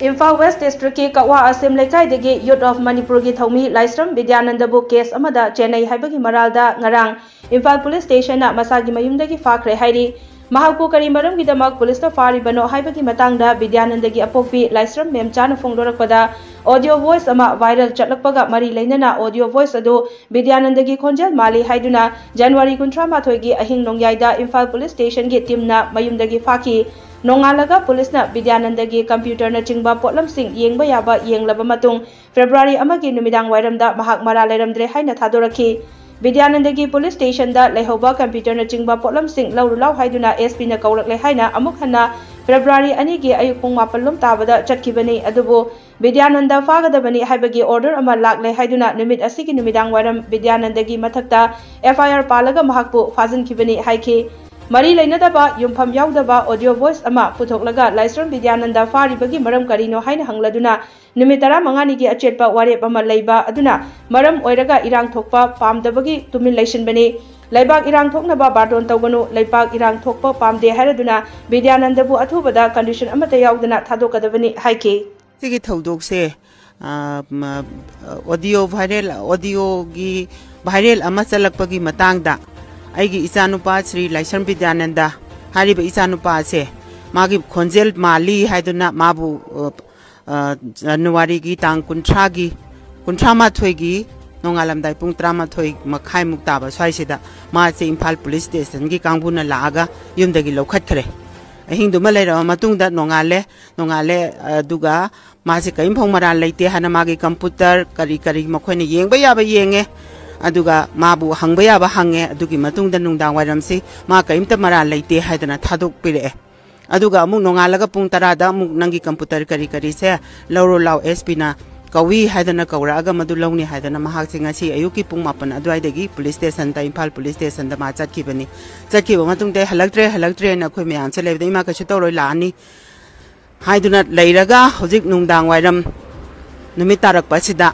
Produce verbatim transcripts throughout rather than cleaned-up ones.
Imphal west ꯗꯤꯁꯇ꯭ꯔꯤꯛꯀꯤ ꯀꯛꯋꯥ ꯑꯁꯦꯝ ꯂꯩꯀꯥꯏꯗꯒꯤ ꯌꯨꯠ of ꯃꯅꯤꯄꯨꯔꯒꯤ ꯊꯧꯃꯤ ꯂꯥꯏꯁ꯭ꯔꯝ ꯕꯤꯗ꯭ꯌꯥꯅꯟꯗꯕꯨ ꯀꯦꯁ ꯑꯃꯗ ꯆꯦꯟꯅꯩ ꯍꯥꯏꯕꯒꯤ ꯃꯔꯥꯜꯗ ꯉꯔꯥꯡ ꯏꯝꯐꯥꯜ ꯄꯨꯂꯤꯁ ꯁ꯭ꯇꯦꯁꯟꯅ ꯃꯁꯥꯒꯤ ꯃꯌꯨꯝꯗꯒꯤ ꯐꯥꯈ꯭ꯔꯦ ꯍꯥꯏꯔꯤ꯫ ꯃꯍꯥꯛꯄꯨ ꯀꯔꯤ ꯃꯔꯝꯒꯤꯗꯃꯛ ꯄꯨꯂꯤꯁꯅ ꯐꯥꯔꯤꯕꯅꯣ ꯍꯥꯏꯕꯒꯤ ꯃꯇꯥꯡꯗ ꯕꯤꯗ꯭ꯌꯥꯅꯟꯗꯒꯤ ꯑꯄꯣꯛꯄꯤ ꯂꯥꯏꯁ꯭ꯔꯝ ꯃꯦꯝꯆꯥꯅ ꯐꯣꯡꯗꯣꯔꯛꯄꯗ, ꯑꯣꯗꯤꯑꯣ ꯚꯣꯏꯁ ꯑꯃ ꯚꯥꯏꯔꯦꯜ ꯆꯠꯂꯛꯄꯒ ꯃꯔꯤ ꯂꯩꯅꯅ ꯑꯣꯗꯤꯑꯣ ꯚꯣꯏꯁ ꯑꯗꯨ ꯕꯤꯗ꯭ꯌꯥꯅꯟꯗꯒꯤ ꯈꯣꯟꯖꯦꯜ ꯃꯥꯜꯂꯤ ꯍꯥꯏꯗꯨꯅ ꯖꯅꯋꯥꯔꯤ ꯀꯨꯟꯊ꯭ꯔꯥ ꯃꯥꯊꯣꯏꯒꯤ ꯑꯍꯤꯡ ꯅꯣꯡꯌꯥꯏꯗ ꯏꯝꯐꯥꯜ ꯄꯨꯂꯤꯁ ꯁ꯭ꯇꯦꯁꯟꯒꯤ ꯇꯤꯝꯅ ꯃꯌꯨꯝꯗꯒꯤ ꯐꯥꯈꯤ꯫ ꯅꯣꯡꯉꯥꯜꯂꯒ ꯄꯨꯂꯤꯁꯅ ꯕꯤꯗ꯭ꯌꯥꯅꯟꯗꯒꯤ ꯀꯝꯄ꯭ꯌꯨꯇꯔꯅꯆꯤꯡꯕ ꯄꯣꯠꯂꯝꯁꯤꯡ ꯌꯦꯡꯕ ꯌꯥꯕ ꯌꯦꯡꯂꯕ ꯃꯇꯨꯡ, ꯐꯦꯕ꯭ꯔꯨꯋꯥꯔꯤ ꯑꯃꯒꯤ ꯅꯨꯃꯤꯗꯥꯡ ꯋꯥꯏꯔꯝꯗ ꯃꯍꯥꯛ ꯃꯔꯥꯜ ꯂꯩꯔꯝꯗ꯭ꯔꯦ ꯍꯥꯏꯅ ꯊꯥꯗꯣꯔꯛꯈꯤ꯫ ꯕꯤꯗ꯭ꯌꯥꯅꯟꯗꯒꯤ ꯄꯨꯂꯤꯁ ꯁ꯭ꯇꯦꯁꯟꯗ ꯂꯩꯍꯧꯕ ꯀꯝꯄ꯭ꯌꯨꯇꯔꯅꯆꯤꯡꯕ ꯄꯣꯠꯂꯝꯁꯤꯡ ꯂꯧꯔꯨ ꯂꯥꯎ ꯍꯥꯏꯗꯨꯅ ꯑꯦꯁ ꯄꯤꯅ ꯀꯧꯔꯛꯂꯦ ꯍꯥꯏꯅ ꯑꯃꯨꯛ ꯍꯟꯅ ꯐꯦꯕ꯭ꯔꯨꯋꯥꯔꯤ ꯑꯅꯤꯒꯤ ꯑꯌꯨꯛ ꯄꯨꯡ ꯃꯥꯄꯜ ꯂꯣꯝ ꯇꯥꯕꯗ ꯆꯠꯈꯤꯕꯅꯤ꯫ ꯑꯗꯨꯕꯨ ꯕꯤꯗ꯭ꯌꯥꯅꯟꯗ ꯐꯥꯒꯗꯕꯅꯤ ꯍꯥꯏꯕꯒꯤ ꯑꯣꯔꯗꯔ ꯑꯃ ꯂꯥꯛꯂꯦ ꯍꯥꯏꯗꯨꯅ ꯅꯨꯃꯤꯠ ꯑꯁꯤꯒꯤ ꯅꯨꯃꯤꯗꯥꯡ ꯋꯥꯏꯔꯝ ꯕꯤꯗ꯭ꯌꯥꯅꯟꯗꯒꯤ ꯃꯊꯛꯇ ꯑꯦꯐ ꯑꯥꯏ ꯑꯥꯔ ꯄꯥꯜꯂꯒ ꯃꯍꯥꯛꯄꯨ ꯐꯥꯖꯤꯟꯈꯤꯕꯅꯤ ꯍꯥꯏꯈꯤ꯫ ꯃꯔꯤ ꯂꯩꯅꯗꯕ ꯌꯨꯝꯐꯝ ꯌꯥꯎꯗꯕ ꯑꯣꯗꯤꯑꯣ ꯚꯣꯏꯁ ꯑꯃ ꯄꯨꯊꯣꯛꯂꯒ ꯂꯥꯏꯁ꯭ꯔꯝ ꯕꯤꯗ꯭ꯌꯥꯅꯟꯗ ꯐꯥꯔꯤꯕꯒꯤ ꯃꯔꯝ ꯀꯔꯤꯅꯣ ꯍꯥꯏꯅ ꯍꯪꯂꯗꯨꯅ ꯅꯨꯃꯤꯠ ꯇꯔꯥꯃꯉꯥꯅꯤꯒꯤ ꯑꯆꯦꯠꯄ ꯋꯥꯔꯦꯞ ꯑꯃ ꯂꯩꯕ ꯑꯗꯨꯅ ꯃꯔꯝ ꯑꯣꯏꯔꯒ ꯏꯔꯥꯡ ꯊꯣꯛꯄ ꯄꯥꯝꯗꯕꯒꯤ ꯇꯨꯃꯤꯟ ꯂꯩꯁꯤꯟꯕꯅꯤ꯫ ꯂꯩꯕꯥꯛ ꯏꯔꯥꯡ ꯊꯣꯛꯅꯕ ꯕꯥꯔꯇꯣꯟ ꯇꯧꯒꯅꯨ, ꯂꯩꯕꯥꯛ ꯏꯔꯥꯡ ꯊꯣꯛꯄ ꯄꯥꯝꯗꯦ ꯍꯥꯏꯔꯗꯨꯅ ꯕꯤꯗ꯭ꯌꯥꯅꯟꯗꯕꯨ ꯑꯊꯨꯕꯗ ꯀꯟꯗꯤꯁꯟ ꯑꯃꯠꯇ ꯌꯥꯎꯗꯅ ꯊꯥꯗꯣꯛꯀꯗꯕꯅꯤ ꯍꯥꯏꯈꯤ꯫ ꯁꯤꯒꯤ ꯊꯧꯗꯣꯛꯁꯦ, ꯑ, ꯃ, ꯑꯣꯗꯤꯑꯣ ꯚꯥꯏꯔꯦꯜ, ꯑꯣꯗꯤꯑꯣꯒꯤ ꯚꯥꯏꯔꯦꯜ ꯑꯃ ꯆꯠꯂꯛꯄꯒꯤ ꯃꯇꯥꯡꯗ ꯑꯩꯒꯤ ꯏꯆꯥꯅꯨꯄꯥ ꯁ꯭ꯔꯤ ꯂꯥꯏꯁ꯭ꯔꯝ ꯕꯤꯗ꯭ꯌꯥꯅꯟꯗ ꯍꯥꯏꯔꯤꯕ ꯏꯆꯥꯅꯨꯄꯥ ꯑꯁꯦ ꯃꯥꯒꯤ ꯈꯣꯟꯖꯦꯜ ꯃꯥꯜꯂꯤ ꯍꯥꯏꯗꯨꯅ ꯃꯥꯕꯨ, ꯑ, ꯑ, ꯖꯅꯋꯥꯔꯤꯒꯤ ꯇꯥꯡ ꯀꯨꯟꯊ꯭ꯔꯥꯒꯤ, ꯀꯨꯟꯊ꯭ꯔꯥ ꯃꯥꯊꯣꯏꯒꯤ ꯅꯣꯡꯉꯥꯜꯂꯝꯗꯥꯏ ꯄꯨꯡ ꯇꯔꯥꯃꯥꯊꯣꯏ ꯃꯈꯥꯏꯃꯨꯛ ꯇꯥꯕ ꯁ꯭ꯋꯥꯏꯁꯤꯗ ꯃꯥꯁꯦ ꯏꯝꯐꯥꯜ ꯄꯨꯂꯤꯁ ꯁ꯭ꯇꯦꯁꯟꯒꯤ ꯀꯥꯡꯕꯨꯅ ꯂꯥꯛꯑꯒ ꯌꯨꯝꯗꯒꯤ ꯂꯧꯈꯠꯈ꯭ꯔꯦ꯫ ꯑꯍꯤꯡꯗꯨꯃ ꯂꯩꯔꯕ ꯃꯇꯨꯡꯗ ꯅꯣꯡꯉꯥꯜꯂꯦ꯫ ꯅꯣꯡꯉꯥꯜꯂꯦ, ꯑꯗꯨꯒ ꯃꯥꯁꯦ ꯀꯔꯤꯝꯐꯥꯎ ꯃꯔꯥꯜ ꯂꯩꯇꯦ ꯍꯥꯏꯅ ꯃꯥꯒꯤ ꯀꯝꯄ꯭ꯌꯨꯇꯔ ꯀꯔꯤ ꯀꯔꯤ ꯃꯈꯣꯏꯅ ꯌꯦꯡꯕ ꯌꯥꯕ ꯌꯦꯡꯉꯦ, ꯑꯗꯨꯒ ꯃꯥꯕꯨ ꯍꯪꯕ ꯌꯥꯕ ꯍꯪꯉꯦ꯫ ꯑꯗꯨꯒꯤ ꯃꯇꯨꯡꯗ ꯅꯨꯡꯗꯥꯡ ꯋꯥꯏꯔꯝꯁꯤ ꯃꯥ ꯀꯔꯤꯝꯇ ꯃꯔꯥꯜ ꯂꯩꯇꯦ ꯍꯥꯏꯗꯅ ꯊꯥꯗꯣꯛꯄꯤꯔꯛꯑꯦ꯫ ꯑꯗꯨꯒ ꯑꯃꯨꯛ ꯅꯣꯡꯉꯥꯜꯂꯒ ꯄꯨꯡ ꯇꯔꯥꯗ ꯑꯃꯨꯛ ꯅꯪꯒꯤ ꯀꯝꯄ꯭ꯌꯨꯇꯔ ꯀꯔꯤ ꯀꯔꯤꯁꯦ ꯂꯧꯔꯣ ꯂꯥꯎ, ꯑꯦꯁ ꯄꯤꯅ ꯀꯧꯏ ꯍꯥꯏꯗꯅ ꯀꯧꯔꯛꯑꯒ ꯃꯗꯨ ꯂꯧꯅꯤ ꯍꯥꯏꯗꯅ ꯃꯍꯥꯛꯁꯦ ꯉꯁꯤ ꯑꯌꯨꯛꯀꯤ ꯄꯨꯡ ꯃꯥꯄꯟ ꯑꯗꯨꯋꯥꯏꯗꯒꯤ ꯄꯨꯂꯤꯁ ꯁ꯭ꯇꯦꯁꯟꯗ, ꯏꯝꯐꯥꯜ ꯄꯨꯂꯤꯁ ꯁ꯭ꯇꯦꯁꯟꯗ ꯃꯥ ꯆꯠꯈꯤꯕꯅꯤ꯫ ꯆꯠꯈꯤꯕ ꯃꯇꯨꯡꯗ ꯍꯜꯂꯛꯇ꯭ꯔꯦ, ꯍꯜꯂꯛꯇ꯭ꯔꯦꯅ ꯑꯩꯈꯣꯏ ꯃꯌꯥꯝꯁꯦ ꯂꯩꯕꯗ, "ꯏꯃꯥ, ꯀꯩꯁꯨ ꯇꯧꯔꯣꯏ, ꯂꯥꯛꯑꯅꯤ" ꯍꯥꯏꯗꯨꯅ ꯂꯩꯔꯒ ꯍꯧꯖꯤꯛ ꯅꯨꯡꯗꯥꯡ ꯋꯥꯏꯔꯝ ꯅꯨꯃꯤꯠ ꯇꯥꯔꯛꯄ ꯑꯁꯤꯗ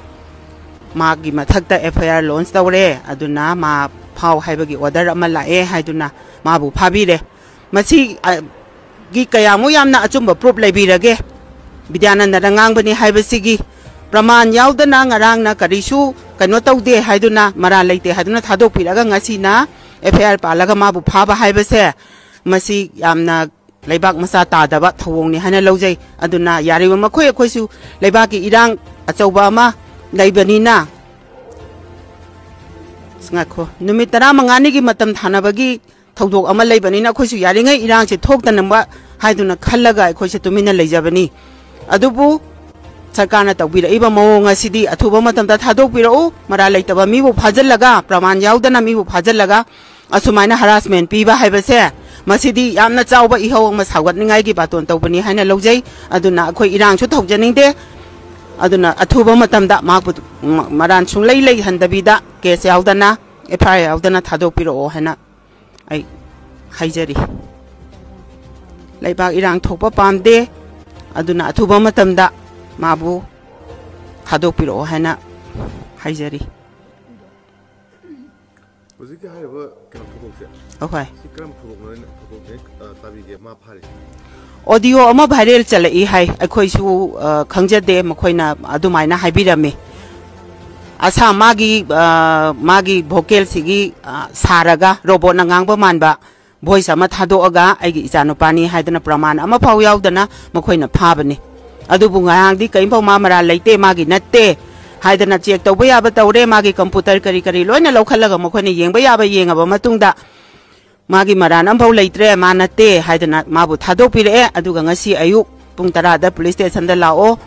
ꯃꯥꯒꯤ ꯃꯊꯛꯇ ꯑꯦꯐ ꯑꯥꯏ ꯑꯥꯔ ꯂꯣꯟꯁ ꯇꯧꯔꯦ꯫ ꯑꯗꯨꯅ ꯃꯥ ꯐꯥꯎ ꯍꯥꯏꯕꯒꯤ ꯑꯣꯔꯗꯔ ꯑꯃ ꯂꯥꯛꯑꯦ ꯍꯥꯏꯗꯨꯅ ꯃꯥꯕꯨ ꯐꯥꯕꯤꯔꯦ꯫ ꯃꯁꯤ, ꯑ, ꯒꯤ ꯀꯌꯥꯃꯨꯛ ꯌꯥꯝꯅ ꯑꯆꯨꯝꯕ ꯄ꯭ꯔꯨꯐ ꯂꯩꯕꯤꯔꯒꯦ? ꯕꯤꯗ꯭ꯌꯥꯅꯟꯗꯅ ꯉꯥꯡꯕꯅꯤ ꯍꯥꯏꯕꯁꯤꯒꯤ ꯄ꯭ꯔꯃꯥꯟ ꯌꯥꯎꯗꯅ ꯉꯔꯥꯡꯅ ꯀꯔꯤꯁꯨ ꯀꯩꯅꯣ ꯇꯧꯗꯦ ꯍꯥꯏꯗꯨꯅ, ꯃꯔꯥꯜ ꯂꯩꯇꯦ ꯍꯥꯏꯗꯨꯅ ꯊꯥꯗꯣꯛꯄꯤꯔꯒ ꯉꯁꯤꯅ F I R ꯄꯥꯜꯂꯒ ꯃꯥꯕꯨ ꯐꯥꯕ ꯍꯥꯏꯕꯁꯦ, ꯃꯁꯤ ꯌꯥꯝꯅ ꯂꯩꯕꯥꯛ ꯃꯆꯥ ꯇꯥꯗꯕ ꯊꯧꯑꯣꯡꯅꯤ ꯍꯥꯏꯅ ꯂꯧꯖꯩ꯫ ꯑꯗꯨꯅ ꯌꯥꯔꯤꯕ ꯃꯈꯩ ꯑꯩꯈꯣꯏꯁꯨ ꯂꯩꯕꯥꯛꯀꯤ ꯏꯔꯥꯡ ꯑꯆꯧꯕ ꯑꯃ ꯂꯩꯕꯅꯤꯅ, ꯉꯥꯏꯈꯣ, ꯅꯨꯃꯤꯠ ꯇꯔꯥꯃꯉꯥꯅꯤꯒꯤ ꯃꯇꯝ ꯊꯥꯅꯕꯒꯤ ꯊꯧꯗꯣꯛ ꯑꯃ ꯂꯩꯕꯅꯤꯅ ꯑꯩꯈꯣꯏꯁꯨ ꯌꯥꯔꯤꯉꯩ ꯏꯔꯥꯡꯁꯦ ꯊꯣꯛꯇꯅꯕ ꯍꯥꯏꯗꯨꯅ ꯈꯜꯂꯒ ꯑꯩꯈꯣꯏꯁꯦ ꯇꯨꯃꯤꯟꯅ ꯂꯩꯖꯕꯅꯤ꯫ ꯑꯗꯨꯕꯨ ꯁꯔꯀꯥꯔꯅ ꯇꯧꯕꯤꯔꯛꯏꯕ ꯃꯑꯣꯡ ꯑꯁꯤꯗꯤ ꯑꯊꯨꯕ ꯃꯇꯝꯗ ꯊꯥꯗꯣꯛꯄꯤꯔꯛꯎ꯫ ꯃꯔꯥꯜ ꯂꯩꯇꯕ ꯃꯤꯕꯨ ꯐꯥꯖꯤꯜꯂꯒ, ꯄ꯭ꯔꯃꯥꯟ ꯌꯥꯎꯗꯅ ꯃꯤꯕꯨ ꯐꯥꯖꯤꯜꯂꯒ ꯑꯁꯨꯃꯥꯏꯅ harassment ꯄꯤꯕ ꯍꯥꯏꯕꯁꯦ, ꯃꯁꯤꯗꯤ ꯌꯥꯝꯅ ꯆꯥꯎꯕ ꯏꯍꯧ ꯑꯃ ꯁꯧꯒꯠꯅꯤꯡꯉꯥꯏꯒꯤ ꯕꯥꯇꯣꯟ ꯇꯧꯕꯅꯤ ꯍꯥꯏꯅ ꯂꯧꯖꯩ꯫ ꯑꯗꯨꯅ ꯑꯩꯈꯣꯏ ꯏꯔꯥꯡꯁꯨ ꯇꯧꯖꯅꯤꯡꯗꯦ꯫ ꯑꯗꯨꯅ ꯑꯊꯨꯕ ꯃꯇꯝꯗ ꯃꯍꯥꯛꯄꯨ ꯃ-, ꯃꯔꯥꯟ ꯁꯨꯡꯂꯩ ꯂꯩꯍꯟꯗꯕꯤꯗ, case ꯌꯥꯎꯗꯅ, F I R ꯌꯥꯎꯗꯅ ꯊꯥꯗꯣꯛꯄꯤꯔꯛꯑꯣ ꯍꯥꯏꯅ ꯑꯩ ꯍꯥꯏꯖꯔꯤ꯫ ꯂꯩꯕꯥꯛ ꯏꯔꯥꯡ ꯊꯣꯛꯄ ꯄꯥꯝꯗꯦ꯫ ꯑꯗꯨꯅ ꯑꯊꯨꯕ ꯃꯇꯝꯗ ꯃꯥꯕꯨ ꯊꯥꯗꯣꯛꯄꯤꯔꯛꯑꯣ ꯍꯥꯏꯅ ꯍꯥꯏꯖꯔꯤ꯫ ꯍꯧꯖꯤꯛꯀꯤ ꯍꯥꯏꯔꯤꯕ ꯀꯩꯅꯣ ꯊꯧꯗꯣꯛꯁꯦ, ꯑꯍꯣꯏ꯫ ꯁꯤ ꯀꯔꯝꯕ ꯊꯧꯗꯣꯛꯅꯣ, ꯊꯧꯗꯣꯛꯅꯦ, ꯑ, ꯇꯥꯕꯤꯒꯦ, ꯃꯥ ꯐꯥꯔꯤꯁꯦ? Audio ꯑꯃ viral ꯆꯠꯂꯛꯏ ꯍꯥꯏ, ꯑꯩꯈꯣꯏꯁꯨ, ꯑ, ꯈꯪꯖꯗꯦ, ꯃꯈꯣꯏꯅ ꯑꯗꯨꯃꯥꯏꯅ ꯍꯥꯏꯕꯤꯔꯝꯃꯤ꯫ ꯑꯁꯥ ꯃꯥꯒꯤ, ꯑ, ꯃꯥꯒꯤ vocalꯁꯤꯒꯤ, ꯑ, ꯁꯥꯔꯒ robotꯅ ꯉꯥꯡꯕ ꯃꯥꯟꯕ voice ꯑꯃ ꯊꯥꯗꯣꯛꯑꯒ ꯑꯩꯒꯤ ꯏꯆꯥꯅꯨꯄꯥꯅꯤ ꯍꯥꯏꯗꯅ ꯄ꯭ꯔꯃꯥꯟ ꯑꯃꯐꯥꯎ ꯌꯥꯎꯗꯅ ꯃꯈꯣꯏꯅ ꯐꯥꯕꯅꯤ꯫ ꯑꯗꯨꯕꯨ ꯉꯔꯥꯡꯗꯤ ꯀꯔꯤꯝꯐꯥꯎ ꯃꯥ ꯃꯔꯥꯜ ꯂꯩꯇꯦ, ꯃꯥꯒꯤ ꯅꯠꯇꯦ ꯍꯥꯏꯗꯅ check ꯇꯧꯕ ꯌꯥꯕ ꯇꯧꯔꯦ, ꯃꯥꯒꯤ computer ꯀꯔꯤ ꯀꯔꯤ ꯂꯣꯏꯅ ꯂꯧꯈꯠꯂꯒ ꯃꯈꯣꯏꯅ ꯌꯦꯡꯕ ꯌꯥꯕ ꯌꯦꯡꯉꯕ ꯃꯇꯨꯡꯗ ꯃꯥꯒꯤ ꯃꯔꯥꯟ ꯑꯃꯐꯥꯎ ꯂꯩꯇ꯭ꯔꯦ, ꯃꯥ ꯅꯠꯇꯦ ꯍꯥꯏꯗꯅ ꯃꯥꯕꯨ ꯊꯥꯗꯣꯛꯄꯤꯔꯛꯑꯦ꯫ ꯑꯗꯨꯒ ꯉꯁꯤ ꯑꯌꯨꯛ ꯄꯨꯡ ꯇꯔꯥꯗ police stationꯗ ꯂꯥꯛꯑꯣ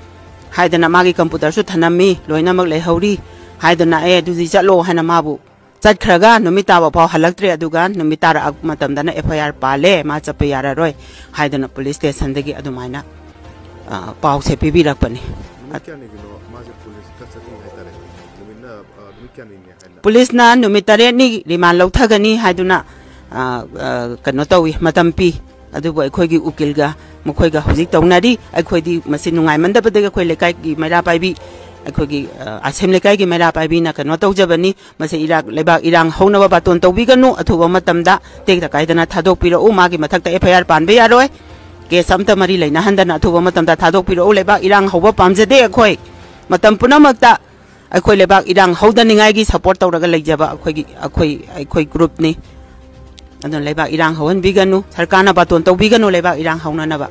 ꯍꯥꯏꯗꯅ ꯃꯥꯒꯤ computerꯁꯨ ꯊꯅꯝꯃꯤ, ꯂꯣꯏꯅꯃꯛ ꯂꯩꯍꯧꯔꯤ ꯍꯥꯏꯗꯅ, "ꯑꯦ, ꯑꯗꯨꯗꯤ ꯆꯠꯂꯣ" ꯍꯥꯏꯅ ꯃꯥꯕꯨ ꯆꯠꯈ꯭ꯔꯒ ꯅꯨꯃꯤꯠ ꯇꯥꯕ ꯐꯥꯎ ꯍꯜꯂꯛꯇ꯭ꯔꯦ꯫ ꯑꯗꯨꯒ ꯅꯨꯃꯤꯠ ꯇꯥꯔꯛꯄ ꯃꯇꯝꯗꯅ F I R ꯄꯥꯜꯂꯦ, ꯃꯥ ꯆꯠꯄ ꯌꯥꯔꯔꯣꯏ ꯍꯥꯏꯗꯅ police stationꯗꯒꯤ ꯑꯗꯨꯃꯥꯏꯅ, ꯑ, ꯄꯥꯎꯁꯦ ꯄꯤꯕꯤꯔꯛꯄꯅꯤ꯫ ꯅꯨꯃꯤꯠ ꯀꯌꯥꯅꯤꯒꯤꯅꯣ ꯃꯥꯁꯦ police custody ꯍꯥꯏꯇꯥꯔꯦ? ꯅꯨꯃꯤꯠꯅ, ꯑ, ꯅꯨꯃꯤꯠ ꯀꯌꯥꯅꯤꯅꯦ ꯍꯥꯏꯅ? Policeꯅ ꯅꯨꯃꯤꯠ ꯇꯔꯦꯠꯅꯤ remand ꯂꯧꯊꯒꯅꯤ ꯍꯥꯏꯗꯨꯅ, ꯑ, ꯑ, ꯀꯩꯅꯣ ꯇꯧꯏ, ꯃꯇꯝ ꯄꯤ꯫ ꯑꯗꯨꯕꯨ ꯑꯩꯈꯣꯏꯒꯤ ꯎꯀꯤꯜꯒ ꯃꯈꯣꯏꯒ ꯍꯧꯖꯤꯛ ꯇꯧꯅꯔꯤ꯫ ꯑꯩꯈꯣꯏꯗꯤ ꯃꯁꯤ ꯅꯨꯡꯉꯥꯏꯃꯟꯗꯕꯗꯒꯤ ꯑꯩꯈꯣꯏ ꯂꯩꯀꯥꯏꯒꯤ ꯃꯩꯔꯥ ꯄꯥꯏꯕꯤ, ꯑꯩꯈꯣꯏꯒꯤ, ꯑ, ꯑꯁꯦꯝ ꯂꯩꯀꯥꯏꯒꯤ ꯃꯩꯔꯥ ꯄꯥꯏꯕꯤꯅ ꯀꯩꯅꯣ ꯇꯧꯖꯕꯅꯤ꯫ ꯃꯁꯤ ꯏꯔꯥꯛ, ꯂꯩꯕꯥꯛ ꯏꯔꯥꯡ ꯍꯧꯅꯕ ꯕꯥꯇꯣꯟ ꯇꯧꯕꯤꯒꯅꯨ꯫ ꯑꯊꯨꯕ ꯃꯇꯝꯗ ꯇꯦꯛꯇ ꯀꯥꯏꯗꯅ ꯊꯥꯗꯣꯛꯄꯤꯔꯛꯎ꯫ ꯃꯥꯒꯤ ꯃꯊꯛꯇ F I R ꯄꯥꯟꯕ ꯌꯥꯔꯣꯏ꯫ ꯀꯦꯁ ꯑꯝꯇ ꯃꯔꯤ ꯂꯩꯅꯍꯟꯗꯅ ꯑꯊꯨꯕ ꯃꯇꯝꯗ ꯊꯥꯗꯣꯛꯄꯤꯔꯛꯎ꯫ ꯂꯩꯕꯥꯛ ꯏꯔꯥꯡ ꯍꯧꯕ ꯄꯥꯝꯖꯗꯦ ꯑꯩꯈꯣꯏ꯫ ꯃꯇꯝ ꯄꯨꯝꯅꯃꯛꯇ ꯑꯩꯈꯣꯏ ꯂꯩꯕꯥꯛ ꯏꯔꯥꯡ ꯍꯧꯗꯅꯤꯡꯉꯥꯏꯒꯤ ꯁꯄꯣꯔꯠ ꯇꯧꯔꯒ ꯂꯩꯖꯕ ꯑꯩꯈꯣꯏꯒꯤ, ꯑꯩꯈꯣꯏ, ꯑꯩꯈꯣꯏ ꯒ꯭ꯔꯨꯞꯅꯤ꯫ ꯑꯗꯨꯅ ꯂꯩꯕꯥꯛ ꯏꯔꯥꯡ ꯍꯧꯍꯟꯕꯤꯒꯅꯨ, ꯁꯔꯀꯥꯔꯅ ꯕꯥꯇꯣꯟ ꯇꯧꯕꯤꯒꯅꯨ ꯂꯩꯕꯥꯛ ꯏꯔꯥꯡ ꯍꯧꯅꯅꯕ꯫